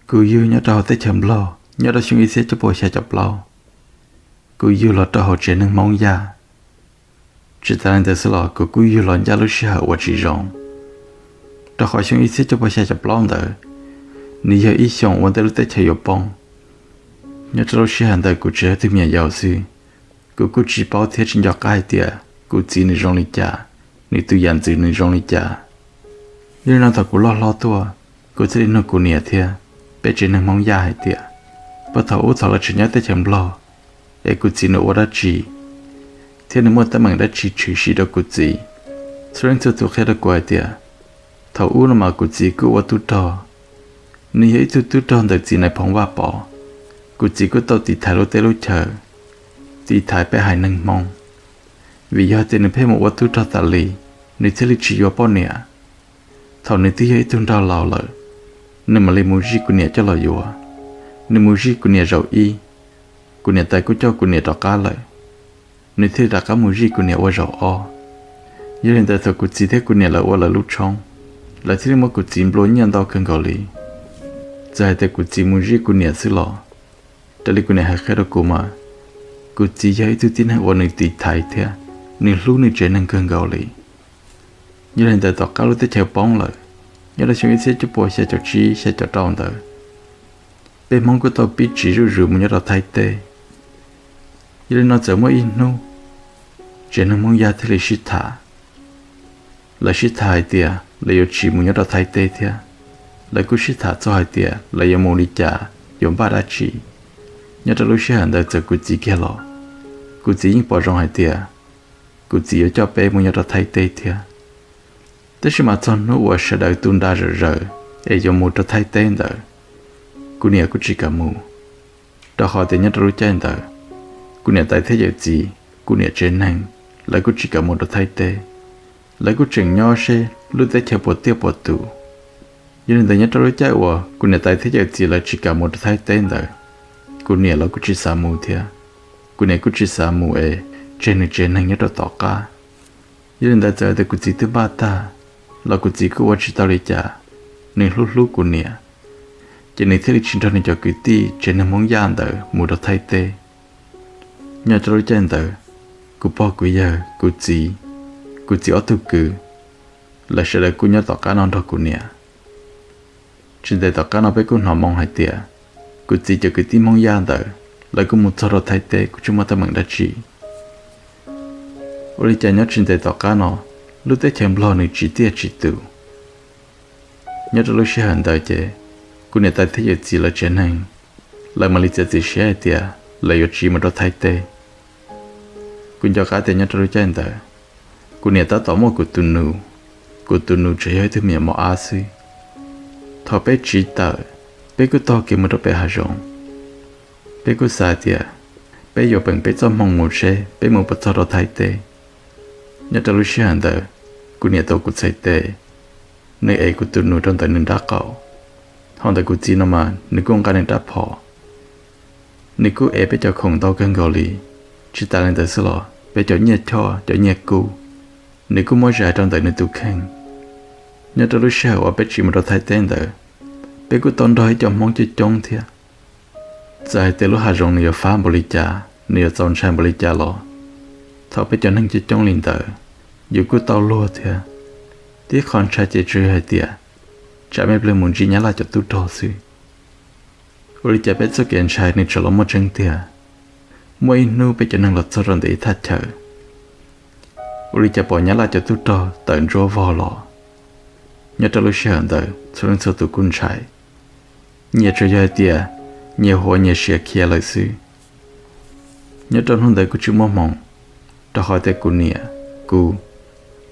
Kuv yug nyob rau hauv teb chaws Nplog nyob rau xyoo ib txhiab cuaj puas xya caum plaub. Kuv yug los rau hauv tsev neeg Hmoob Yaj. Tsis tas li ntawd xwb los kuv kuj yug los ncaj lub sij hawm uas tsis zoo, rau qhov xyoo ib txhiab cuaj puas xya caum plaub ntawd, nws yog ib xyoos ua ntej lub teb chaws yuav poob. Nyob rau lub sij hawm ntawd kuv tseem yog tug me nyuam yaus xwb. Kuv kuj tsis paub thiab tsis nco qab hais tias kuv txiv nws zoo li cas, nws tus yam ntxwv nws zoo li cas. Yog li no thaum kuv loj hlob tuaj, kuv thiaj li nug kuv niam thiab peb tsev neeg Hmoob Yaj hais tias, puas thaum ub thaum lawv tseem nyob teb chaws Nplog, es kuv txiv nws ua dab tsi, thiab nws muaj teeb meem dab tsi tshwm sim rau kuv txiv. Txhua leej txhua tus qhia rau kuv hais tias, thaum ub no mas kuv txiv kuj ua tub rog. Nws yog ib tug tub rog ntawm txiv Nais Phoo Vaj Pov. Kuv txiv kuj tau tiv thaiv lub teb lub chaw, tiv thaiv peb haiv neeg Hmoob. Vim yog tias nws pheej mus ua tub rog tas li, nws thiaj li tsis yuav poj niam. Thaum nws twb yog ib tug nraug laus lawm, nws mam li mus zij kuv niam coj los yuav. Nws mus zij kuv niam zaum ib, kuv niam tais kuj coj kuv niam rov qab lawm, nws thiaj li rov qab mus zij kuv niam ua zaum ob. Yog li ntawd thaum kuv txiv thiab kuv niam lawv ua lawv lub tshoob, lawv thiaj li muab kuv txiv nplua nyiaj ntau kawg nkaus li. Txawm hais tias kuv txiv mus zij kuv niam xwb los, raws li kuv niam hais qhia rau kuv mas, kuv txiv yog ib tug tib neeg uas nws tiv thaiv thiab nws hlub nws tsev neeg kawg nkaus li. Yog li ntawd tom qab lub teb chaws poob lawm, nyob rau xyoo ib txhiab cuaj puas xya caum tsib xya caum rau ntawd, peb Hmoob kuj tau pib tsiv zuj zus mus nyob rau Thaib teb. Yog li no txawm muaj ib hnub, tsev neeg Hmoob Yaj thiaj li sib tham. Lawv sib tham hais tias lawv yuav tsiv mus nyob rau Thaib teb thiab. Lawv kuj sib tham txog hais tias lawv yuav mus li cas, yuav npaj dab tsi. Nyob rau lub sij hawm ntawd txawm kuv txiv kiag los, kuv txiv yeej pom zoo hais tias kuv txiv yuav coj peb mus nyob rau Thaib teb thiab. Tab sis mas txog hnub uas sawv daws tu nra zawm zaws es yuav mus rau Thaib teb ntawd, kuv niam kuj tsis kam mus, rau qhov tias nyob rau lub caij ntawd, kuv niam tais thiab yawm txiv, kuv niam tsev neeg, lawv kuj tsis kam mus rau Thaib teb. Lawv kuj tseem nyob seb lub teb chaws puas tiaj puas tus. Yog li ntawd nyob rau lub caij uas kuv niam tais thiab yawm txiv lawv tsis kam mus rau Thaib teb ntawd, kuv niam los kuj tsis xav mus thiab. Kuv niam kuj tsis xav mus es tseg nws tsev neeg nyob rau tom qab. Yog li ntawd txawm tias kuv txiv twb npaj tag, los kuv txiv kuj ua tsis tau li cas, nws hlub hlub kuv niam, ces nws thiaj li tsis nrog nws cov kwv tij tsev neeg Hmoob Yaj ntawd mus rau Thaib teb. Nyob rau lub caij ntawd, kuv pog kuv yawg, kuv txiv, kuv txiv ob tug kwv, lawv sawv daws kuj nyob tom qab no nrog kuv niam. Tsis ntev tom qab no peb kuj hnov moo hais tias kuv txiv cov kwv tij Hmoob Yaj ntawd lawv kuj mus txog rau Thaib teb kuj tsis muaj teeb meem dab tsi. Ua li cas nyob tsis ntev tom qab no, lub teb chaws Nplog nws tsis tiaj tsis tus. Nyob rau lub sij hawm ntawd ces kuv niam tais thiab yawm txiv lawv tsev neeg, lawv mam li txiav txim siab hais tias lawv yuav tsiv mus rau Thaib teb. Kuv nco qab tias nyob rau lub caij ntawd, kuv niam tab tom muaj kuv tus nus, kuv tus nus tseem yog ib tug me nyuam mos ab xwb. Thaum peb tsiv tawm, peb kuj taug kev mus rau pem hav zoov. Peb kuj xav tias peb yuav peem peb txoj hmoo mus seb peb mus puas txog rau Thaib teb. Nyob rau lub sij hawm ntawd, kuv niam tau kuv txhais tes, nws ev kuv tus nus rau ntawm nws nrab qaum. Ho ntawm kuv txiv no mas nws kuj nqa nws rab phom. Nws kuj ev peb cov khoom ntau kawg nkaus li. Tsis tas li ntawd xwb los peb cov nyiaj choj cov nyiaj kub, nws kuj muab zais rau ntawm nws tus kheej. Nyob rau lub sij hawm uas peb tsiv mus rau Thaib teb ntawd, peb kuj tau nrog ib co Hmoob coob coob thiab. Txawm hais tias lub hav zoov nws yuav fab npaum li cas, nws yuav txaus ntshai npaum li cas los, thaum peb cov neeg coob coob li ntawd, yus kuj tau luag thiab. Tib qho ntshai ces tsuas yog hais tias tsam me pliag mus ntsib Nyab Laj cov tub rog xwb. Ua li cas peb txoj kev ntshai nws tseem los muaj tseeb tiag. Muaj ib hnub peb cov neeg los txog rau ntawm ib thaj chaw, ua li cas pom Nyab Laj cov tub rog tawm ntsuab vog los. Nyob rau lub sij hawm ntawd txhua leej txhua tus kuj ntshai, nyias tsuas yog hais tias nyias huav nyias siav khiav lawm xwb. Nyob rau hnub ntawd kuj tsis muaj hmoo, rau qhov tias kuv niam, kuv,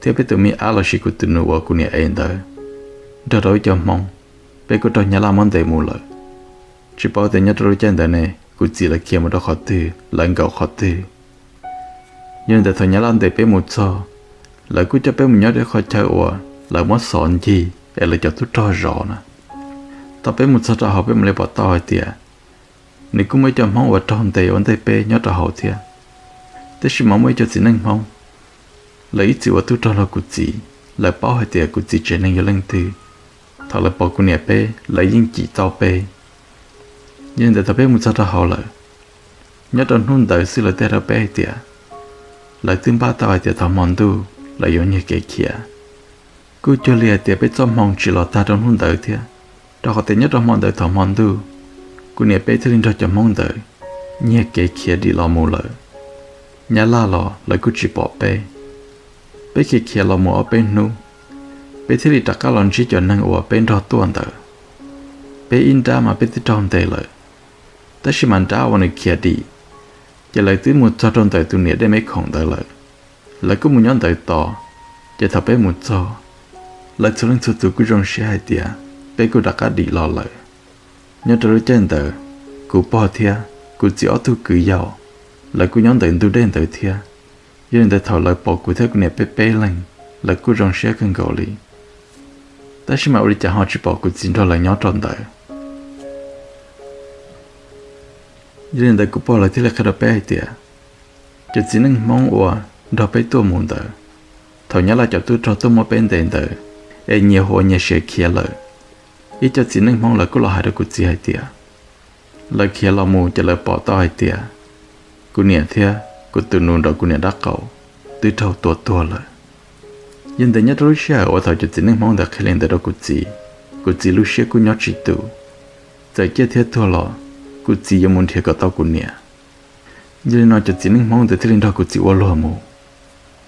thiab peb tus me ab lossis kuv tus nus uas kuv niam ev ntawd, nrog rau ib co Hmoob, peb kuj raug Nyab Laj muab ntes mus lawm. Tsis paub tias nyob rau lub caij ntawd ne kuv txiv lawv khiav mus rau qhov twg, lawv nkaum qhov twg. Yog li ntawd thaum Nyab Laj ntes peb mus txog, lawv kuj coj peb mus nyob rau qhov chaw uas lawv muab xov ncig es lawv cov tub rog zov na. Thaum peb mus txog rau hauv peb mam li pom tau hais tias nws kuj muaj ib co Hmoob uas raug ntes ua ntej peb nyob rau hauv thiab. Tab sis mas muaj ib co txiv neej Hmoob, lawv ib txwm ua tub rog rau kuv txiv, lawv paub hais tias kuv txiv tsev neeg yog leej twg. Thaum lawv pom kuv niam peb, lawv yeej cim tau peb. Yog li ntawd thaum peb mus txog rau hauv lawm, nyob rau hnub ntawd xwb lawv teb rau peb hais tias lawv twb npaj tau hais tias thaum hmo ntuj lawv yuav nyiag kev khiav. Kuj cuag li hais tias peb txoj hmoo tsis los tag rau hnub ntawd thiab, rau qhov tias nyob rau hmo ntawd thaum hmo ntuj, kuv niam peb thiaj li nrog cov Hmoob ntawd nyiag kev khiav dim los mus lawm. Nyab laj los lawv kuj tsis pom peb. Peb khiav khiav los mus ob peb hnub, peb thiaj li rov qab los ntsib cov neeg uas peb nrog tuaj ntawd. Peb ib nrab mas peb twb raug ntes lawm, tab sis mas nrab uas nws khiav dim, ces lawv twb mus txog rau ntawm tus niam dej me khoom ntawd lawm. Lawv kuj mus nyob ntawd tos, ces thaum peb mus txog, lawv txhua leej txhua tus kuj zoo siab hais tias peb kuj rov qab dim los lawm. Nyob rau lub caij ntawd, kuv pog thiab kuv txiv ob tug kwv yau, lawv kuj nyob ntawm ntug dej ntawd thiab. Yog li ntawd thaum lawv pom kuv thiab kuv niam peb peb leeg, lawv kuj zoo siab kawg nkaus li. Tab sis mas ua li cas ho tsis pom kuv txiv nrog lawv nyob rau ntawd. Yog li ntawd kuv pog lawv thiaj li qhia rau peb hais tias cov txiv neej Hmoob uas nrog peb tuaj mus ntawd, thaum Nyab Laj cov tub rog tuaj muab peb ntes ntawd es nyias hu ua nyias siav khiav lawm, ib co txiv neej Hmoob lawv kuj los hais rau kuv txiv hais tias lawv khiav los mus ces lawv pom tau hais tias kuv niam thiab kuv tus nus nrog kuv niam dab qau twb raug tua tuag lawm. Yog li ntawd nyob rau lub sij hawm uas thaum cov txiv neej Hmoob ntawd qhia li ntawd rau kuv txiv, kuv txiv lub siab kuj nyob tsis tus. Txawm ciaj thiab tuag los kuv txiv yuav mus nrhiav kom tau kuv niam. Yog li no cov txiv neej Hmoob ntawd thiaj li nrog kuv txiv ua luag mus.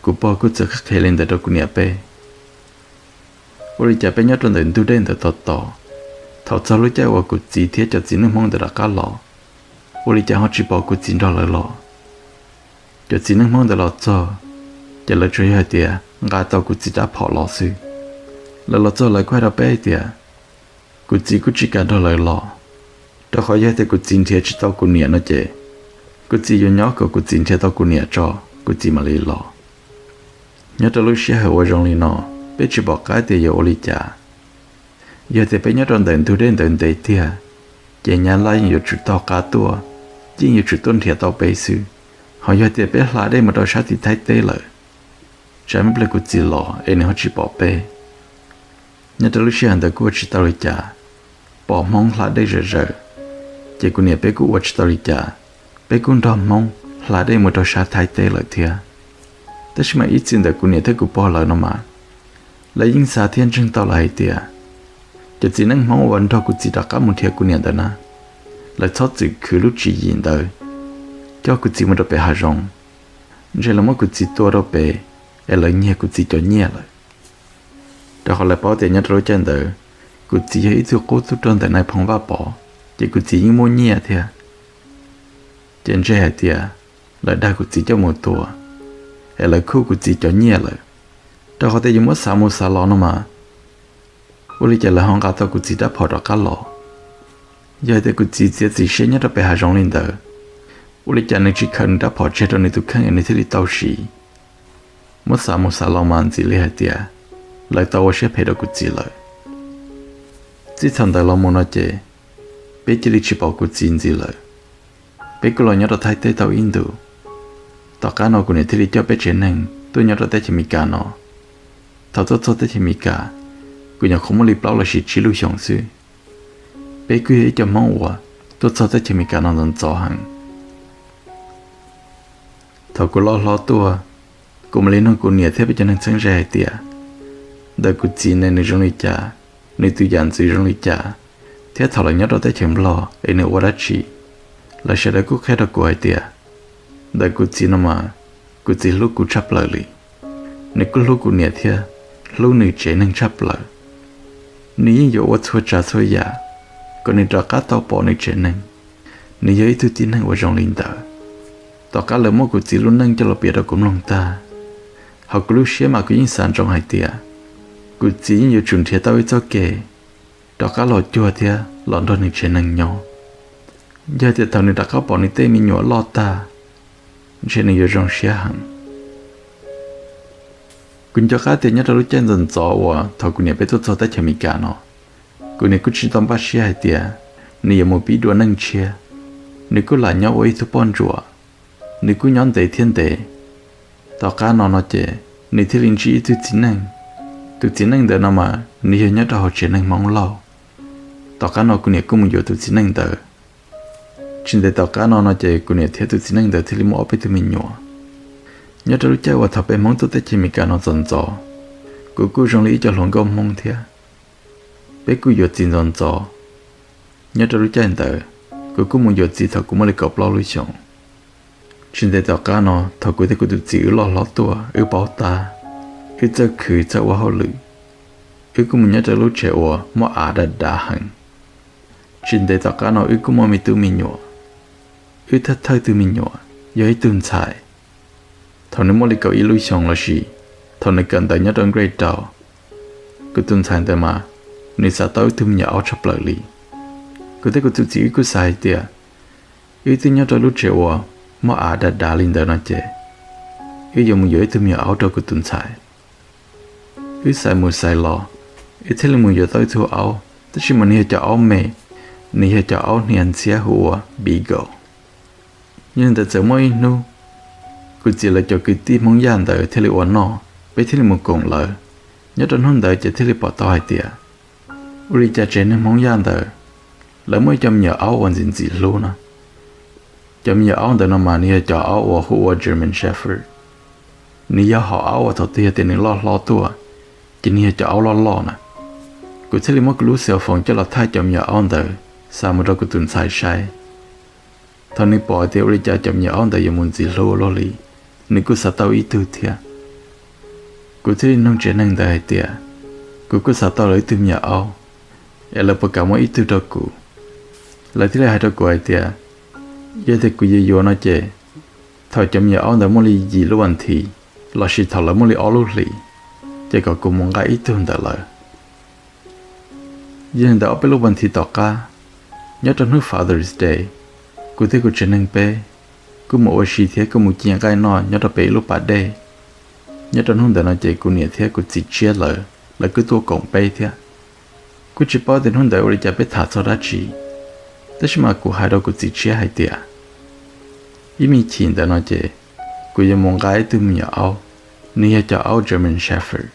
Kuv pog kuj txawm qhia li ntawd rau kuv niam peb. Ua li cas peb nyob rau ntawm ntug dej ntawd tos tos, thaum txog lub caij uas kuv txiv thiab cov txiv neej Hmoob ntawd rov qab los, ua li cas ho tsis pom kuv txiv nrog lawv los. Cov txiv neej Hmoob ntawd los txog, ces lawv tsuas yog hais tias nqa tau kuv txiv rab phom los xwb. Lawv los txog lawv kuj hais rau peb hais tias kuv txiv kuj tsis kam nrog lawv los, rau qhov yog tias kuv txiv nrhiav tsis tau kuv niam no ces, kuv txiv yuav nyob kom kuv txiv nrhiav tau kuv niam tso, kuv txiv mam li los. Nyob rau lub sij hawm uas zoo li no, peb tsis pom qab tias yuav ua li cas. Yog tias peb nyob rau ntawm ntug dej ntawd ntev tiag, ces Nyab Laj yeej yuav tsum taug qab tuaj, yeej yuav tsum tuaj nrhiav tau peb xwb. Ho yog tias peb hla dej mus rau sab tim Thaib teb lawm, tsam muaj ib pliag kuv txiv los es nws ho tsis pom peb. Nyob rau lub sij hawm ntawd kuj ua tsis tau li cas, pom Hmoob hla dej zawm zawm, ces kuv niam peb kuj ua tsis tau li cas, peb kuj nrog Hmoob hla dej mus rau sab Thaib teb lawm thiab. Tab sis mas ib txwm ntawm kuv niam thiab kuv pog lawv no mas, lawv yeej xav thiab ntseeg tau lawm hais tias cov txiv neej Hmoob uas nrog kuv txiv rov qab mus nrhiav kuv niam ntawd na, lawv txhob txwm khwv lub tswv yim ntawd coj kuv txiv mus rau pem hav zoov, ntshe lawv muab kuv txiv tua rau pem es lawv nyiag kuv txiv cov nyiaj lawm. Rau qhov lawv paub tias nyob rau lub caij ntawd, kuv txiv yog ib tug qub tub rog ntawm nais phoo Vaj Pov, ces kuv txiv yeej muaj nyiaj thiab. Ces ntshe hais tias lawv dag kuv txiv coj mus tua, es lawv khuj kuv txiv cov nyiaj lawm. Rau qhov tias yus muab xav mus xav los no mas, ua li cas lawv ho nqa tau kuv txiv rab phom rov qab los? Yog hais tias kuv txiv txiav txim siab nyob rau pem hav zoov li ntawd, ua li cas nws tsis khaws nws rab phom tseg rau nws tus kheej es nws thiaj li tau siv? Muab xav mus xav los mas ntxim li hais tias lawv tau ua siab phem rau kuv txiv lawm. Txij thaum ntawd los mus no ces, peb cia li tsis pom kuv txiv ntxiv lawm. Peb kuj los nyob rau Thaib teb tau ib ntus, tom qab no kuv niam thiaj li coj peb tsev neeg tuaj nyob rau teb chaws Amelikas no. Thaum tuaj txog teb chaws Amelikas, kuv nyuam qhuav muaj li plaub los sis tsib lub xyoos xwb. Peb kuj yog ib co Hmoob uas tuaj txog teb chaws Amelikas no ntxov ntxov heev. Thaum kuv loj hlob tuaj, kuv mam li nug kuv niam thiab peb cov neeg txheeb ze hais tias, ntawm kuv txiv ne nws zoo li cas, nws tus yam ntxwv zoo li cas, thiab thaum lawv nyob rau teb chaws Nplog es nws ua dab tsi. Lawv sawv daws kuj qhia rau kuv hais tias, ntawm kuv txiv no mas, kuv txiv hlub kuv tshaj plaws li. Nws kuj hlub kuv niam thiab hlub nws tsev neeg tshaj plaws. Nws yeej yuav ua txhua tsav txhua yam kom nws rov qab tau pom nws tsev neeg. Nws yog ib tug tib neeg uas zoo li ntawd. Tom qab lawv muab kuv txiv lub neej coj los piav rau kuv mloog tag, hauv kuv lub siab mas kuv yeej xav ntsoov hais tias, kuv txiv yeej yuav tsum nrhiav tau ib txoj kev rov qab los cuag thiab los nrog nws tsev neeg nyob. Yog tias thaum nws rov qab pom nws tej me nyuam loj tag, ntshe nws yuav zoo siab heev. Kuv nco qab tias nyob rau lub caij ntxov ntxov uas thaum kuv niam peb tuaj txog teb chaws Amelikas no, kuv niam kuj tsis tau npaj siab hais tias nws yuav mus pib dua neej tshiab. Nws kuj lam nyob ua ib tug poj ntsuam, nws kuj nyob ntev thiab ntev. Tom qab no no ces nws thiaj li ntsib ib tug txiv neej. Tus txiv neej ntawd no mas nws yog nyob rau hauv tsev neeg Hmoob Lauj. Tom qab no kuv niam kuj mus yuav tus txiv neej ntawd. Tsis ntev tom qab no no ces kuv niam thiab tus txiv neej ntawd thiaj li muaj ob peb tug me nyuam. Nyob rau lub caij uas thaum peb Hmoob tuaj teb chaws Amelikas no txom ntxov, kuv kuj zoo li ib co hluas nkauj Hmoob thiab. Peb kuj yuav txiv ntxov ntxov. Nyob rau lub caij ntawd, kuv kuj mus yuav txiv thaum kuv muaj li kaum plaub lub xyoos. Tsis ntev tom qab no thaum kuv thiab kuv tus txiv wb loj hlob tuaj, wb paub tab, wb txawj khwv txawj ua hauj lwm, wb kuj mus nyob rau lub tsev uas muaj av dav dav heev. Tsis ntev tom qab no wb kuj muaj me tub me nyuam. Wb thawj thawj tug me nyuam yog ib tug ntxhais. Thaum nws muaj li kaum ib lub xyoos los sis thaum nws kawm ntawv nyob rau grade rau, kuv tus ntxhais ntawd mas nws xav tau ib tug me nyuam aub tshaj plaws li. Kuv thiab kuv tus txiv wb kuj xav hais tias wb twb nyob rau lub tsev uas muaj av dav dav li ntawd no ces wb yuav mus yuav ib tug me nyuam aub rau kuv tus ntxhais. Wb xaiv mus xaiv los, wb thiaj li mus yuav tau ib tug aub, tab sis mas nws yog cov aub me, nws yog cov aub hnia ntxhiab hu ua Beagle. Yog li ntawd txawm muaj ib hnub, kuv txiv lawv cov kwv tij Hmoob Yaj ntawd thiaj li ua noj, peb thiaj li mus koom lawv. Nyob rau hnub ntawd ces thiaj li pom tau hais tias ua li cas tsev neeg Hmoob Yaj ntawd lawv muaj ib co me nyuam aub uas ntxim ntxim hlub no. Cov me nyuam aub ntawd no mas nws yog cov aub uas hu ua German Shepherd. Nws yog hom aub uas thaum twg yog tias nws loj hlob tuaj, ces nws yog cov aub loj loj na. Kuv thiaj li muab kuv lub cell phone coj los thaij cov me nyuam aub ntawd xa mus rau kuv tus ntxhais saib. Thaum nws pom tias ua li cas cov me nyuam aub ntawd yuav mus ntxim hlub ua luaj li, nws kuj xav tau ib tug thiab. Kuv thiaj li nug tsev neeg ntawd hais tias kuv kuj xav tau lawv ib tug me nyuam aub, es lawv puas kam muab ib tug rau kuv. Lawv thiaj li hais rau kuv hais tias yog tias kuv yuav yuav no ces thaum cov me nyuam aub ntawd muaj li yim lub vas thiv, los sis thaum lawv muaj li ob lub hlis, ces kom kuv mus nqa ib tug ntawm lawv. Yog li ntawd ob peb lub vas thiv tom qab, nyob rau hnub Father's Day, kuv thiab kuv tsev neeg peb kuj mus ua si thiab kuj mus ci nqaij noj nyob rau pem ib lub pas dej. Nyob rau hnub ntawd no ces kuv niam thiab kuv txiv tshiab lawv, lawv kuj tuaj koom peb thiab. Kuj tsis paub tias hnub ntawd ua li cas peb tham txog dab tsi, tab sis mas kuv hais rau kuv txiv tshiab hais tias ib me chim ntawd no ces kuv yuav mus nqa ib tug me nyuam aub, nws yog cov aub German Shepherd.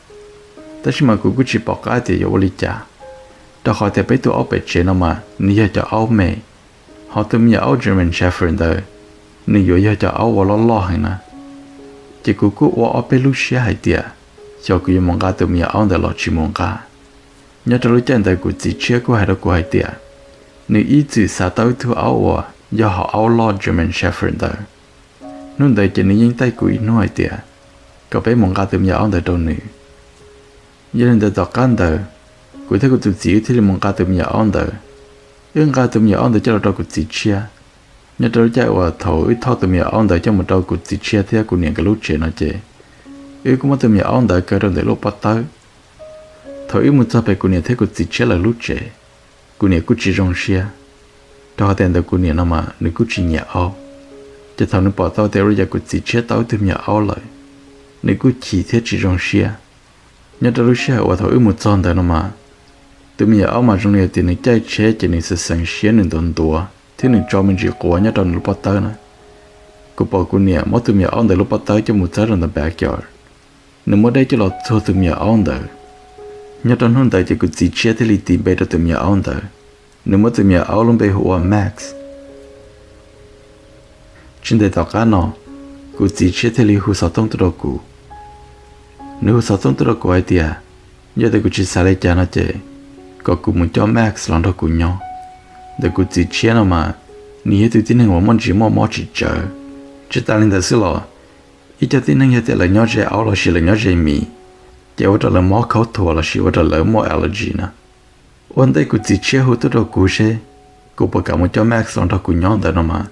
Tab sis mas kuv kuj tsis pom qab tias yuav ua li cas, rau qhov tias peb tus aub pem tsev no mas nws yog cov aub me, ho tus me nyuam aub German Shepherd ntawd nws yuav yog cov aub uas loj loj heev na. Ces kuv kuj ua ob peb lub siab hais tias xyov kuv yuav mus nqa tus me nyuam aub ntawd los tsis mus nqa. Nyob rau lub caij ntawd kuv txiv tshiab kuj hais rau kuv hais tias nws ib txwm xav tau ib tug aub uas yog hom aub loj German Shepherd ntawd. Hnub ntawd ces nws yeej taij kuv ib hnub hais tias kom peb mus nqa tus me nyuam aub ntawd rau nws. Yog li ntawd tom qab ntawd, kuv thiab kuv tus txiv wb thiaj li mus nqa tus me nyuam aub ntawd. Wb nqa tus me nyuam aub ntawd coj los rau kuv txiv tshiab. Nyob rau lub caij uas thaum wb thauj tus me nyuam aub ntawd coj mus rau kuv txiv tshiab thiab kuv niam nkawd lub tsev no ces, wb kuj muab tus me nyuam aub ntawd kaw rau ntawm lub pob tawb. Thaum wb mus txog pem kuv niam thiab kuv txiv tshiab lawv lub tsev, kuv niam kuj tsis zoo siab, rau qhov tias ntawm kuv niam no mas nws kuj tsis nyiam aub. Ces thaum nws pom tau tias ua li cas kuv txiv tshiab tau ib tug me nyuam aub lawm, nws kuj chim thiab tsis zoo siab. Nyob rau lub sij hawm uas thaum wb mus txog ntawd no mas, tus me nyuam aub mas zoo li tias nws caij tsheb ces nws xeev xeev siab, nws ntuav ntuav thiab nws tso me ntsis quav nyob rau nws lub pob tawb na. Kuv pom kuv niam muab tus me nyuam aub ntawd lub pob tawb coj mus txawb rau ntawm backyard. Nws muab dej coj los txuag tus me nyuam aub ntawd. Nyob rau hnub ntawd ces kuv txiv tshiab thiaj li tis npe rau tus me nyuam aub ntawd. Nws muab tus me nyuam aub lub npe hu ua Max. Tsis ntev tom qab no, kuv txiv tshiab thiaj li hu xov tooj tuaj rau kuv. Nws hu xov tooj tuaj rau kuv hais tias yog tias kuv tsis xav li cas no ces kom kuv mus coj Max los nrog kuv nyob. Ntawm kuv txiv tshiab no mas, nws yog tus tib neeg uas muaj ntsis muaj mob tsis tsawg. Tsis tas li ntawd xwb los, ib co tib neeg yog tias lawv nyob ze aub los sis lawv nyob ze mis, ces ua rau lawv mob khaub thuas los sis ua rau lawv muaj allergy na. Ua ntej kuv txiv tshiab hu tuaj rau kuv seb kuv puas kam mus coj Max los nrog kuv nyob ntawd no mas,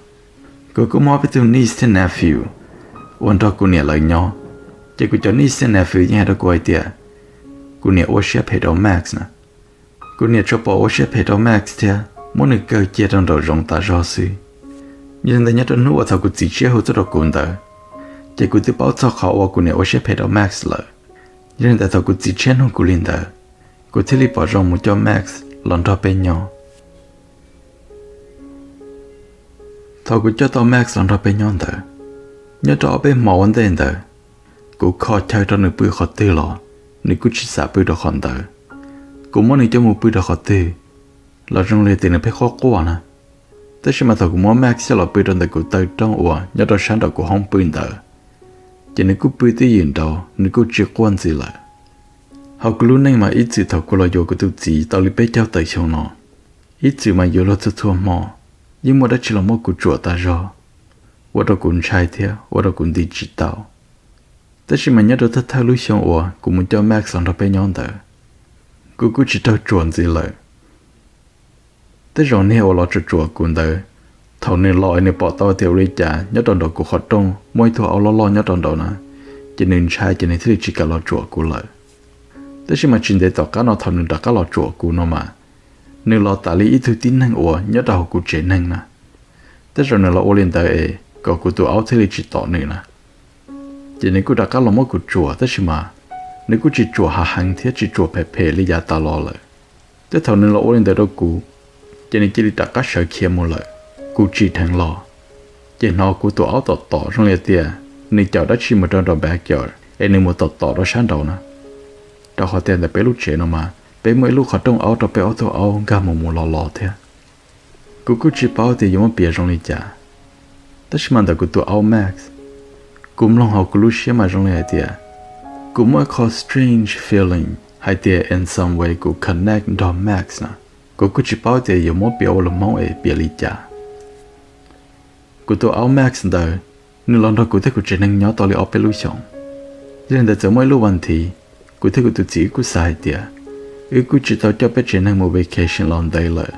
kuv kuj muaj peb tug niece thiab nephew uas nrog kuv niam lawv nyob. Ces kuv cov niece thiab nephew yeej hais rau kuv hais tias kuv niam ua siab phem rau Max na. Kuv niam tsuas pom ua siab phem rau Max thiab muab nws kaw cia rau nraum zoov tas zog xwb. Yog li ntawd nyob rau hnub uas thaum kuv txiv tshiab hu tuaj rau kuv ntawd, ces kuv twb paub txog qhov uas kuv niam ua siab phem rau Max lawm. Yog li ntawd thaum kuv txiv tshiab nug kuv li ntawd, kuv thiaj li pom zoo mus coj Max los nrog peb nyob. Thaum kuv coj tau Max los nrog peb nyob ntawd, nyob rau ob peb hmo ua ntej ntawd, kuv kho chaw rau nws pw qhov twg los nws kuj tsis xav pw rau qhov ntawd. Kuv muab nws coj mus pw rau qhov twg los zoo li tias nws pheej quaj quaj na. Tab sis mas thaum kuv muab Max coj los pw rau ntawm kuv taw rooj uas nyob rau sab nraum kuv hoob pw ntawd, ces nws kuj pw twj ywm nraud, nws kuj tsis quaj ntxiv lawm. Hauv kuv lub neej mas ib txwm thaum kuv los yuav kuv tus txiv tau li peb caug tawm xyoo no, ib txwm mas yuav luag txhua txhua hmo, yeej muaj dab tsi los muab kuv tsuam tas zog, ua rau kuv ntshai thiab ua rau kuv nti tsis tau. Tab sis mas nyob rau thawj thawj lub xyoo uas kuv mus coj Max los nrog peb nyob ntawd, kuv kuj tsis raug tsuam ntxiv lawm. Tej zaum niag uas los tsuam tsuam kuv ntawd, thaum nws los es nws pom tau tias ua li cas nyob rau nraum kuv qhov rooj muaj ib tug aub loj loj nyob rau nraud na, ces nws ntshai ces nws thiaj li tsis kam los tsuam kuv lawm. Tab sis mas tsis ntev tom qab no thaum nws rov qab los tsuam kuv no mas, nws los tas li ib tug tib neeg uas nyob rau hauv kuv tsev neeg na. Tej zaum nws los ua li ntawd es kom kuv tus aub thiaj li tsis tom nws na. Ces nws kuj rov qab los muab kuv tsuam tab sis mas nws kuj tsis tsuam hav heev thiab tsis tsuam phem phem li yav tas los lawm. Tej thaum nws los ua li ntawd rau kuv, ces nws cia li rov qab sawv khiav mus lawm. Kuv tsim dheev los, ces hnov kuv tus aub tom tom zoo li tias nws caum dab tsi mus rau nraum backyard es nws mus tom tom rau sab nraud na. Rau qhov tias ntawm peb lub tsev no mas peb muaj ib lub qhov rooj aub rau peb ob tug aub nkag mus mus los los thiab. Kuv kuj tsis paub tias yuav muab piav zoo li cas, tab sis mas ntawm kuv tus aub Max, kuv mloog hauv kuv lub siab mas zoo li hais tias kuv muaj ib qho strange feeling hais tias in some way kuv connect nrog Max na. Kuv kuj tsis paub tias yuav muab piav ua lus Hmoob es piav li cas. Kuv tus aub Max ntawd, nws los nrog kuv thiab kuv tsev neeg nyob tau li ob peb lub xyoos. Yog li ntawd txawm muaj ib lub vas thiv, kuv thiab kuv tus txiv wb kuj xav hais tias wb kuj tsis tau coj peb tsev neeg mus vacation los ntev lawm,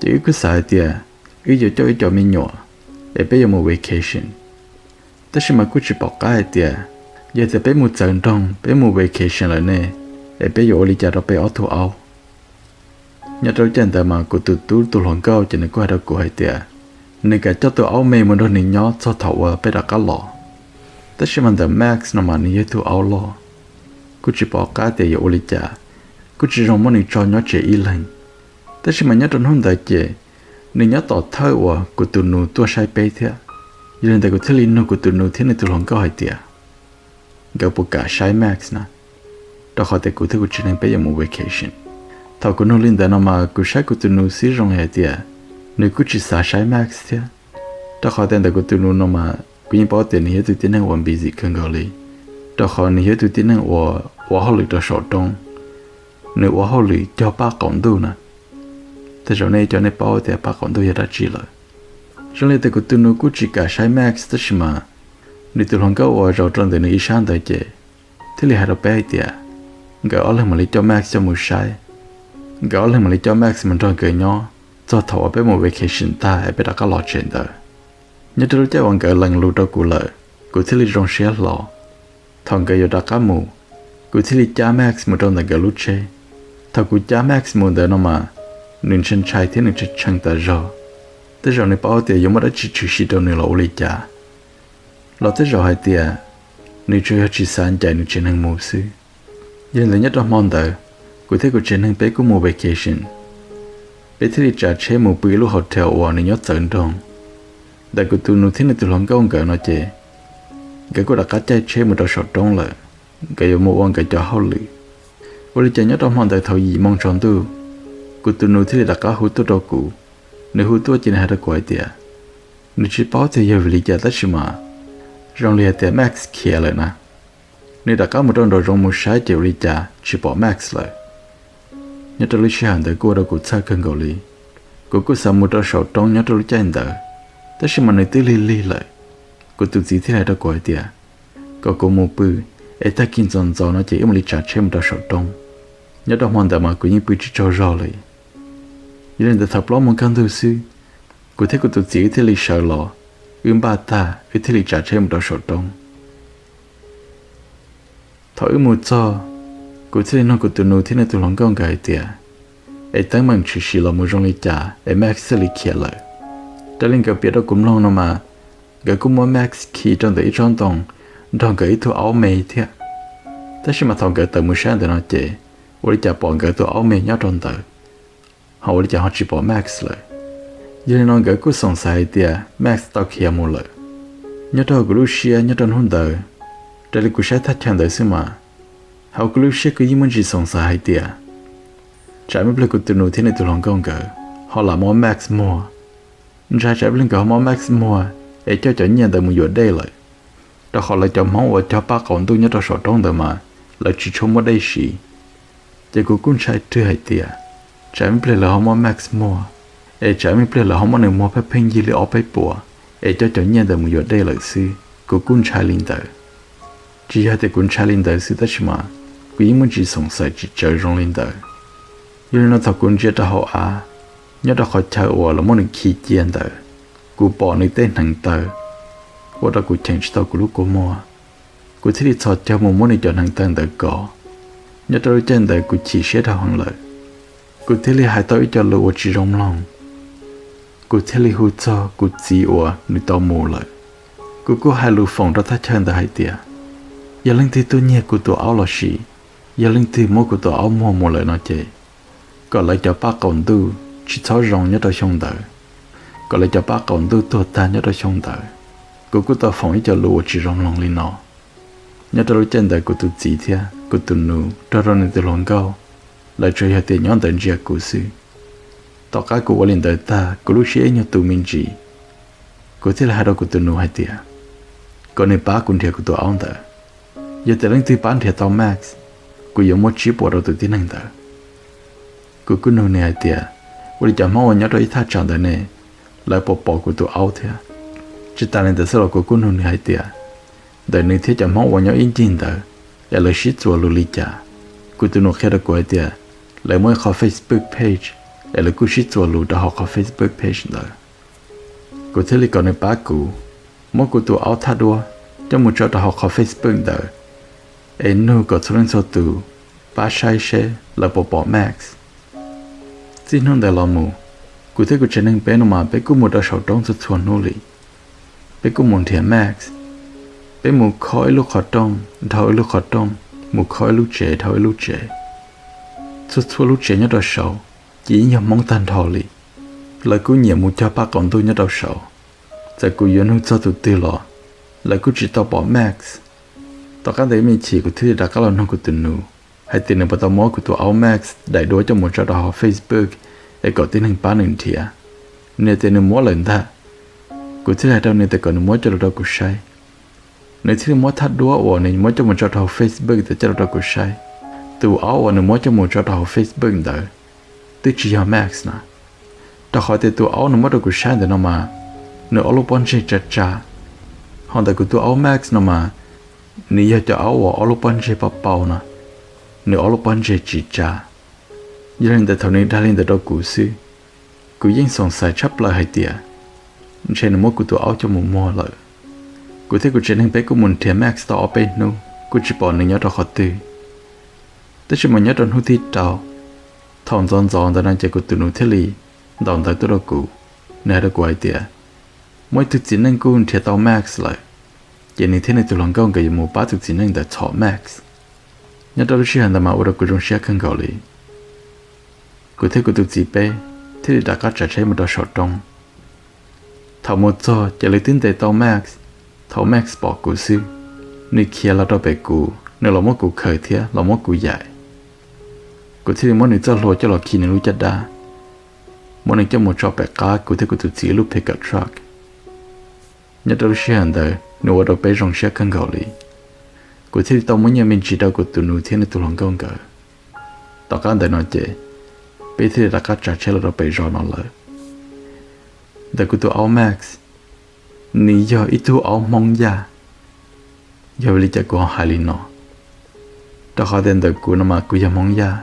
ces wb kuj xav hais tias wb yuav coj wb cov me nyuam es peb yuav mus vacation. Tab sis mas kuj tsis pom qab hais tias yog tias peb mus txawv nroog peb mus vacation lawm ne, es peb yuav ua li cas rau peb ob tug aub. Nyob rau lub caij ntawd mas kuv tus tub tus hluas nkauj ces nws kuj hais rau kuv hais tias nws kam coj tus aub me mus nrog nws nyob txog thaum uas peb rov qab los. Tab sis mas ntawm Max no mas nws yog ib tug aub loj, kuj tsis pom qab tias yuav ua li cas, kuj tsis zoo muab nws tso nyob tsev ib leeg. Tab sis mas nyob rau hnub ntawd ces nws nyob tom thawj uas kuv tus nus tuaj saib peb thiab. Yog li ntawd kuv thiaj li nug kuv tus nus thiab nws tus hluas nkauj hais tias nkawd puas kam saib Max na, rau qhov tias kuv thiab kuv tsev neeg peb yuav mus vacation. Thaum kuv nug li ntawd no mas kuv saib kuv tus nus xwb zoo li hais tias nws kuj tsis xav saib Max thiab. Rau qhov tias ntawm kuv tus nus no mas kuv yeej paub tias nws yog ib tug tib neeg uas busy kawg nkaus li, rau qhov nws yog ib tug tib neeg uas ua hauj lwm rau saum roob, nws ua hauj lwm cog paj qaum ntuj na. Tej zaum nej cov nej paub tias paj qaum ntuj yog dab tsi lawm. Zoo li tias kuv tus nus kuj tsis kam saib Max tab sis mas nws tus hluas nkauj uas zaum rau ntawm nws ib sab ntawd ces thiaj li hais rau peb hais tias nkawd ob leeg mam li coj Max coj mus saib, nkawd ob leeg mam li coj Max mus nrog nkawd nyob txog thaum uas peb mus vacation tag es peb rov qab los tsev ntawd. Nyob rau lub caij uas nkawd lees lus rau kuv lawm, kuv thiaj li zoo siab hlo. Thaum nkawd yuav rov qab mus, kuv thiaj li cab Max mus rau ntawm nkawd lub tsheb. Thaum kuv cab Max mus ntawd no mas, nws ntshai ntshai thiab nws tshee tshee tas zog. Tej zaum nws paub tias yuav muaj dab tsi tshwm sim rau nws los ua li cas, los tej zaum hais tias nws tsuas yog tsis xav ncaim nws tsev neeg mus xwb. Yog li ntawd nyob rau hmo ntawd, kuv thiab kuv tsev neeg peb kuj mus vacation. Peb thiaj li tsav tsheb mus pw ib lub hotel uas nws nyob txawv nroog. Ntawm kuv tus nus thiab nws tus hluas nkauj nkawd no ces, nkawd kuj rov qab caij tsheb mus rau saum roob lawm, nkawd yuav mus ua nkawd cov hauj lwm. Ua li cas nyob rau hmo ntawd thaum yim moo tsaus ntuj, kuv tus nus thiaj li rov qab hu tuaj rau kuv. Nws hu tuaj ces nws hais rau kuv hais tias, nws tsis paub tias yog vim li cas tab sis mas zoo li hais tias Max khiav lawm na. Nws rov qab mus rau nraum zoov mus saib ces ua li cas tsis pom Max lawm. Nyob rau lub sij hawm ntawd kuj ua rau kuv txhawj kawg nkaus li. Kuv kuj xav mus rau saum roob nyob rau lub caij ntawd, tab sis mas nws twb lig lig lawm. Kuv tus txiv thiaj hais rau kuv hais tias, kom kuv mus pw, es tag kis ntxov ntxov no ces wb mam li tsav tsheb mus rau saum roob. Nyob rau hmo ntawd mas kuv yeej pw tsis tsaug zog li. Yog li ntawd thaum plaub moo kaj ntug xwb, kuv thiab kuv tus txiv wb thiaj li sawv los, wb npaj tag wb thiaj li tsav tsheb mus rau saum roob. Thaum wb mus txog, kuv thiaj li nug kuv tus nus thiab nws tus hluas nkauj nkawd hais tias, es teeb meem tshwm sim los mus zoo li cas es Max thiaj li khiav lawm. Raws li nkawd piav rau kuv mloog no mas, nkawd kuj muab Max khi rau ntawm ib tsob ntoo nrog nkawd ib tug aub me thiab. Tab sis mas thaum nkawd tawm mus saib ntawm no ces, ua li cas pom nkawd tus aub me nyob rau ntawd, ho ua li cas ho tsis pom Max lawm. Yog li no nkawd kuj xoom xaiv hais tias Max tau khiav mus lawm. Nyob rau kuv lub siab nyob rau hnub ntawd, raws li kuv saib thaj chaw ntawd xwb mas, hauv kuv lub siab kuv yeej muaj ntsis xoom xaiv hais tias, tsam ib pliag kuv tus nus thiab nws tus hluas nkauj nkawd ho lam muab Max muag. Ntshai tsam ib leeg nkawd ho muab Max muag es coj cov nyiaj ntawd mus yuav dej lawm, rau qhov lawv cov Hmoob uas cog paj qaum ntuj nyob rau saum roob ntawd mas lawv tsis tshua muaj dej siv. Ces kuv kuj ntshai rwg hais tias, tsam ib pliag lawv ho muab Max muag, es tsam ib pliag lawv ho muab nws muag pheej pheej yig li ob peb puas, es coj cov nyiaj ntawd mus yuav dej lawm xwb. Kuv kuj ntshai li ntawd. Tsis yog tias kuv ntshai li ntawd xwb tab sis mas kuv yeej muaj ntsis xoom xaiv tsis tsawv zoo li ntawd. Yog li no thaum kuv ntsia rau hauv av, nyob rau qhov chaw uas lawv muab nws khi cia ntawd, kuv pom nws tej hneev taw, ua rau kuv cheem tsis tau kuv lub kua muag. Kuv thiaj li txhos caug mus muab nws cov hneev taw ntawd kov. Nyob rau lub caij ntawd kuv chim siab dhau heev lawm, kuv thiaj li hais tau ib co lus uas tsis zoo mloog. Kuv thiaj li hu txog kuv txiv uas nws tau mus lawm. Kuv kuj hais lus foom rau thaj chaw ntawd hais tias, yog leej twg tuaj nyiag kuv tus aub los sis yog leej twg muab kuv tus aub muag mus lawm no ces kom lawv cov paj qaum ntuj tsis txhob zoo nyob rau xyoo ntawd, kom lawv cov paj qaum ntuj tuag tag nyob rau xyoo ntawd. Kuv kuj tau foom ib co lus uas tsis zoo mloog li no. Nyob rau lub caij ntawd kuv tus txiv thiab kuv tus nus nrog rau nws tus hluas nkauj, lawv tsuas yog tias nyob ntawd ntsia kuv xwb. Tom qab kuv ua li ntawd tag kuv lub siab ib nyuag tu me ntsis, kuv thiaj li hais rau kuv tus nus hais tias, kom nws pab kuv nrhiav kuv tus aub ntawd. Yog tias leej twg pab nrhiav tau Max, kuv yuav muab tsib puas rau tus tib neeg ntawd. Kuv kuj nug nws hais tias, ua li cov Hmoob uas nyob rau ib thaj tsam ntawd ne, lawv puas pom kuv tus aub thiab? Tsis tas li ntawd xwb los kuv kuj nug nws hais tias, ntawm nws thiab cov Hmoob uas nyob ib ncig ntawd es lawv sib txuas lus li cas? Kuv tus nus qhia rau kuv hais tias, lawv muaj ib qhov Facebook page es lawv kuj sib txuas lus rau hauv qhov Facebook page ntawd. Kuv thiaj li kom nws pab kuv muab kuv tus aub thaj duab coj mus tso rau hauv qhov Facebook ntawd, es nug kom txhua leej txhua tus pab saib seb lawv puas pom Max. Txij hnub ntawd los mus, kuv thiab kuv tsev neeg peb no mas peb kuj mus rau saum roob txhua txhua hnub li. Peb kuj mus nrhiav Max. Peb mus kho ib lub qhov rooj dhau ib lub qhov rooj, mus kho ib lub tsev dhau ib lub tsev. Txhua txhua lub tsev nyob rau saud ces yeej yog Hmoob tag nrho li. Lawv kuj nyiam mus cog paj qaum ntuj nyob rau saud. Txawm kuv yuav nug txog tus twg los lawv kuj tsis tau pom Max. Tom qab ntawd ib me chim kuv thiaj li rov qab los nug kuv tus nus hais tias nws puas tau muab kuv tus aub Max daim duab coj mus tso rau hauv Facebook es kom tib neeg pab nws nrhiav. Nws hais tias nws muab lawm ntag. Kuv thiaj li hais rau nws tias kom nws muab coj los rau kuv saib. Nws thiaj li muab thaj duab uas nws muab coj mus tso rau hauv Facebook ntawd coj los rau kuv saib. Tus aub uas nws muab coj mus tso rau hauv Facebook ntawd twb tsis yog Max na. Rau qhov tias tus aub nws muab rau kuv saib ntawm no mas nws ob lub pob ntseg tsa tsa, ho ntawm kuv tus aub Max no mas nws yog cov aub uas ob lub pob ntseg pau pau no, nws ob lub pob ntseg tsis tsa. Yog li ntawd thaum nws dag li ntawd rau kuv xwb, kuv yeej xoom xaiv tshaj plaws hais tias ntshe nws muab kuv tus aub coj mus muag lawm. Kuv thiab kuv tsev neeg peb kuj mus nrhiav Max tau ob peb hnub kuj tsis pom nws nyob rau qhov twg. Tab sis mas nyob rau hnub thib rau, thaum ntxov ntxov ntawd no ces kuv tus nus thiaj li ntaus ntawv tuaj rau kuv. Nws hais rau kuv hais tias muaj ib tug txiv neej kuj nrhiav tau Max lawm, ces nws thiab nws tus hluas nkauj nkawd yuav mus pab tus txiv neej ntawd txhom Max. Nyob rau lub sij hawm ntawd mas ua rau kuv zoo siab kawg nkaus li. Kuv thiab kuv tus txiv peb thiaj li rov qab tsav tsheb mus rau saum roob. Thaum mus txog ces lawv twb ntes tau Max. Thaum Max pom kuv xwb, nws khiav los rau pem kuv, nws los muab kuv khaws thiab los muab kuv yaim. Kuv thiaj li muab nws txoj hlua coj los khi nws lub caj dab, muab nws coj mus tso pem qab kuv thiab kuv tus txiv lub pickup truck. Nyob rau lub sij hawm ntawd nws ua rau peb zoo siab kawg nkaus li. Kuv thiaj li tau muab nyiaj me ntsis rau kuv tus nus thiab nws tus hluas nkauj nkawd. Tom qab ntawd no ces peb thiaj li rov qab tsav tsheb los rau pem zos no lawm. Ntawm kuv tus aub Max, nws yog ib tug aub Hmoob Yaj. Yog vim li cas kuv ho hais li no? Rau qhov tias ntawm kuv no mas kuv yog Hmoob Yaj,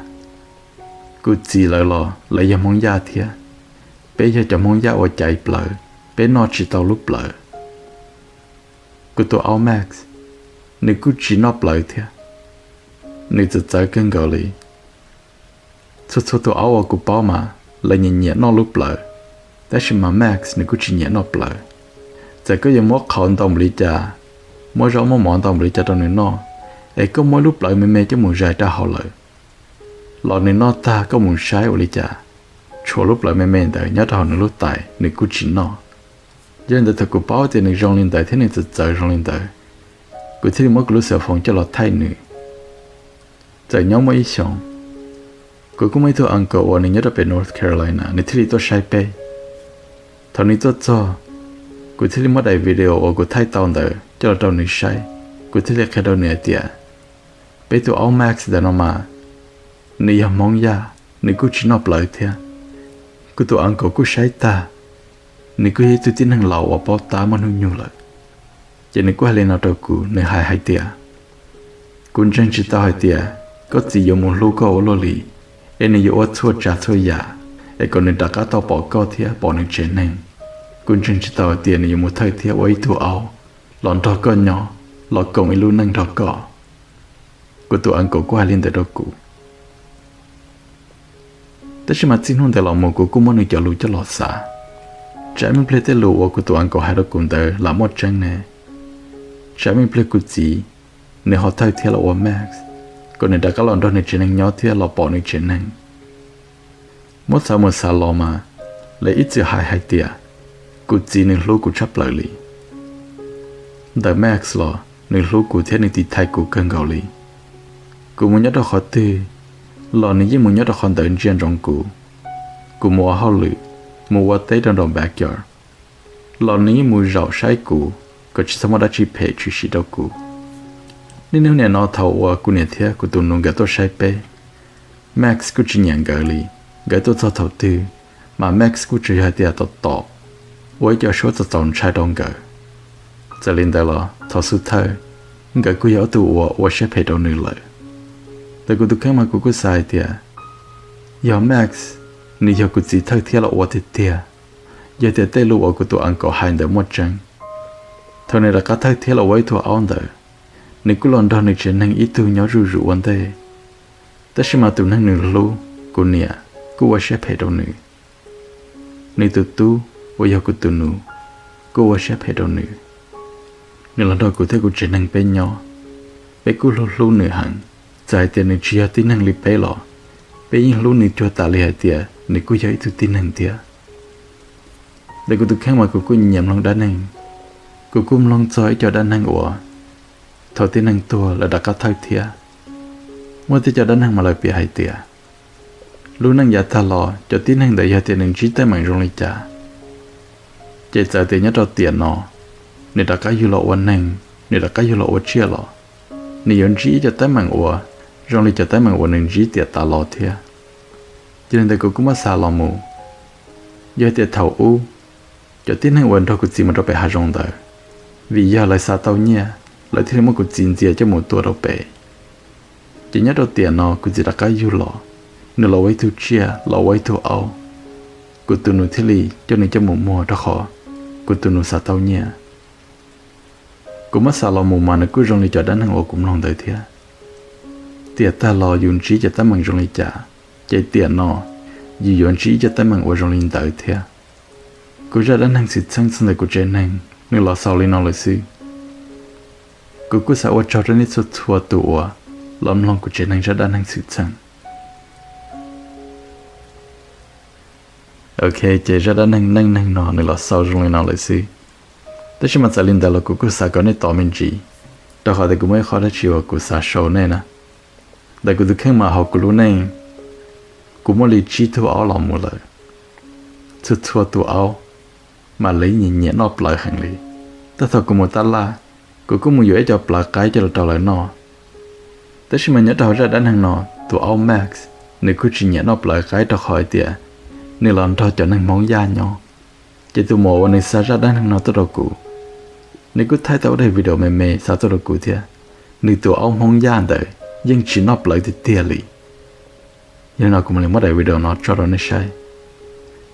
kuv txiv lawv los lawv yog Hmoob Yaj thiab. Peb yog cov Hmoob Yaj uas caiv plawv, peb noj tsis tau lub plawv. Kuv tus aub Max, nws kuj tsis noj plawv thiab, nws txawv txawv kawg nkaus li. Txhua txhua tus aub uas kuv paub mas lawv nyiam nyiam noj lub plawv, tab sis mas Max nws kuj tsis nyiam noj plawv. Txawm koj yuav muab qhauv ntau npaum li cas, muab zaub muab mov ntau npaum li cas rau nws noj, es koj muab ib lub plawv me me coj mus zais rau hauv lawm, los nws noj tag koj mus saib ua li cas, tshuav lub plawv me me ntawd nyob rau hauv nws lub tais nws kuj tsis noj. Yog li ntawd thaum kuv paub tias nws zoo li ntawd thiab nws txawv txawv zoo li ntawd, kuv thiaj li muab kuv lub xov foos coj los thaij nws. Txawm nyob muaj ib xyoos, kuv kuj muaj ib tug uncle uas nws nyob rau pem North Carolina, nws thiaj li tuaj saib peb. Thaum nws tuaj txog, kuv thiaj li muab daim video uas kuv thaij tau ntawd coj los rau nws saib. Kuv thiaj li qhia rau nws hais tias, peb tus aub Max ntawm no mas nws yog Hmoob Yaj, nws kuj tsis noj plawv thiab. Kuv tus uncle kuj saib tag, nws kuj yog ib tug tib neeg laus uas paub tab muaj hnub nyoog lawm. Ces nws kuj hais li no rau kuv, nws hais hais tias, kuv ntseeg tsis tau hais tias koj txiv yuav mus hlub koj ua luaj li, es nws yuav ua txhua tsav txhua yam es kom nws rov qab tau pom koj thiab pom nws tsev neeg. Kuv ntseeg tsis tau hais tias nws yuav mus thawj thiab ua ib tug aub los nrog koj nyob, los koom ib lub neej nrog koj. Kuv tus uncle kuj hais li ntawd rau kuv. Tab sis mas txij hnub ntawd los mus kuv kuj muab nws cov lus coj los xav. Tsam muaj ib pliag tej lus uas kuv tus uncle hais rau kuv ntawd lam muaj tseeb ne. Tsam muaj ib pliag kuv txiv nws ho thawj thiab los ua Max, kom nws rov qab los nrog nws tsev neeg nyob thiab los pom nws tsev neeg. Muab xav mus xav los mas, lawv ib txwm hais hais tias kuv txiv nws hlub kuv tshaj plaws li. Ntawm Max los nws hlub kuv thiab nws tiv thaiv kuv kawg nkaus li. Kuv mus nyob rau qhov twg los nws yeej mus nyob rau qhov ntawd ntsia ntsoov kuv. Kuv mus ua hauj lwm, mus ua teb rau nraum backyard los nws yeej mus zaum saib kuv kom tsis txhob muaj dab tsi phem tshwm sim rau kuv. Niaj hnub nim no thaum uas kuv niam thiab kuv tus nus nkawd tuaj saib peb, Max kuj tsis nyiam nkawd li. Nkawd tuaj txog thaum twg mas Max kuj tsuas yog hais tias tom tom ua ib co suab txaus txaus ntshai rau nkawd. Txawm li ntawd los thaum xub thawj, nkawd kuj yog ob tug uas ua siab phem rau nws lawm. Ntawm kuv tus kheej mas kuv kuj xav hais tias yog Max nws yog kuv txiv thawj thiab los ua tiag tiag, yog tias tej lus uas kuv tus uncle hais ntawd muaj tseeb, thaum nws rov qab thawj thiab los ua ib tug aub ntawd, nws kuj los nrog nws tsev neeg ib tug nyob zuj zus ua ntej. Tab sis mas tus neeg nws hlub, kuv niam, kuj ua siab phem rau nws. Nws tus tub uas yog kuv tus nus kuj ua siab phem rau nws. Nws los nrog kuv thiab kuv tsev neeg peb nyob, peb kuj hlub hlub nws heev. Txawm hais tias nws tsis yog tib neeg li peb los peb yeej hlub nws cuag tas li hais tias nws kuj yog ib tug tib neeg thiab. Ntawm kuv tus kheej mas kuv kuj nyiam mloog dab neeg. Kuv kuj mloog txog ib co dab neeg uas thaum tib neeg tuag lawv rov qab thawj thiab. Muaj tej co dab neeg mas lawv piav hais tias lub neej yav tag los cov tib neeg ntawd yog tias nws ntsib teeb meem zoo li cas, ces txawm tias nyob rau tiam no nws rov qab yug los ua neeg, nws rov qab yug los ua tsiaj los, nws yuav ntsib ib co teeb meem uas zoo li cov teeb meem uas nws ntsib tiam tas los thiab. Ces li ntawd kuv kuj muab xav los mus, yog tias thaum ub cov tib neeg uas nrog kuv txiv mus rau pem hav zoov ntawd, vim yog lawv xav tau nyiaj, lawv thiaj li muab kuv txiv ntxias coj mus tua rau pem. Ces nyob rau tiam no kuv txiv rov qab yug los, nws los ua ib tug tsiaj, los ua ib tug aub, kuv tus nus thiaj li coj nws coj mus muag rau qhov kuv tus nus xav tau nyiaj. Kuv muab xav los mus mas nws kuj zoo li cov dab neeg uas kuv mloog ntawd thiab. Tiam tag los yus ntsib cov teeb meem zoo li cas, ces tiam no yus yuav ntsib ib co teeb meem uas zoo li ntawd thiab. Kuv zaj dab neeg xwm txheej txog ntawm kuv tsev neeg nws los xaus li no lawm xwb. Kuv kuj xav ua tsaug rau nej txhua txhua tus uas los mloog kuv tsev neeg zaj dab neeg xwm txheej. Ok, ces zaj dab neeg neej neeg no nws los xaus zoo li no lawm xwb. Tab sis mas txawm li ntawd los kuv kuj xav kom nej tos me ntsis, rau qhov tias kuv muaj ib qho dab tsi uas kuv xav sau nej na. Ntawm kuv tus kheej mas hauv kuv lub neej, kuv muaj li tsib tug aub los mus lawm. Txhua txhua tus aub mas lawv nyiam nyiam noj plawv heev li. Tab thaum kuv mus tab laj, kuv kuj mus yuav ib co plawv qaib coj los rau lawv noj. Tab sis mas nyob rau hauv zaj dab neeg no, tus aub Max, nws kuj tsis nyiam noj plawv qaib rau qhov hais tias nws los nrog cov neeg Hmoob Yaj nyob. Ces tus muam uas nws xa zaj dab neeg no tuaj rau kuv, nws kuj thaij tau ib daim video me me xa tuaj rau kuv thiab. Nws tus aub Hmoob Yaj ntawd yeej tsis noj plawv tiag tiag li. Yog li no kuv mam li muab daim video no tso rau nej saib.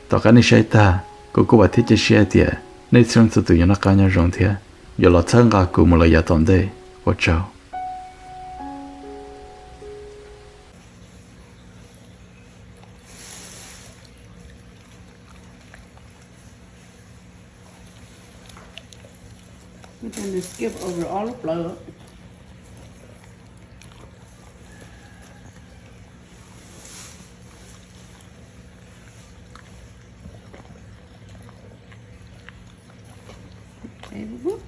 Tom qab nej saib tag, kuv kuj vam thiab cia siab hais tias nej txhua leej txhua tus yuav noj qab nyob zoo thiab yuav los txhawb nqa kuv mus lawm yav tom ntej. Ua tsaug. Skip over all of lawm. Okay, whoop.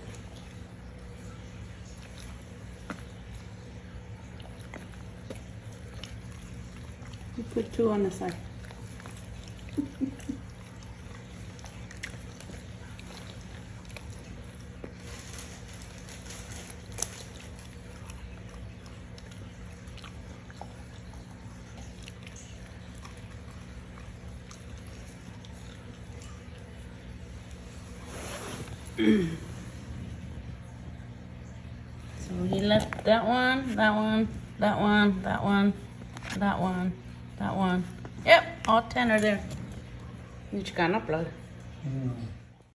You put two on the side. So he left that one, that one, that one, that one, that one, that one. Yep, all ten are there. Nws tsis kam noj plawv.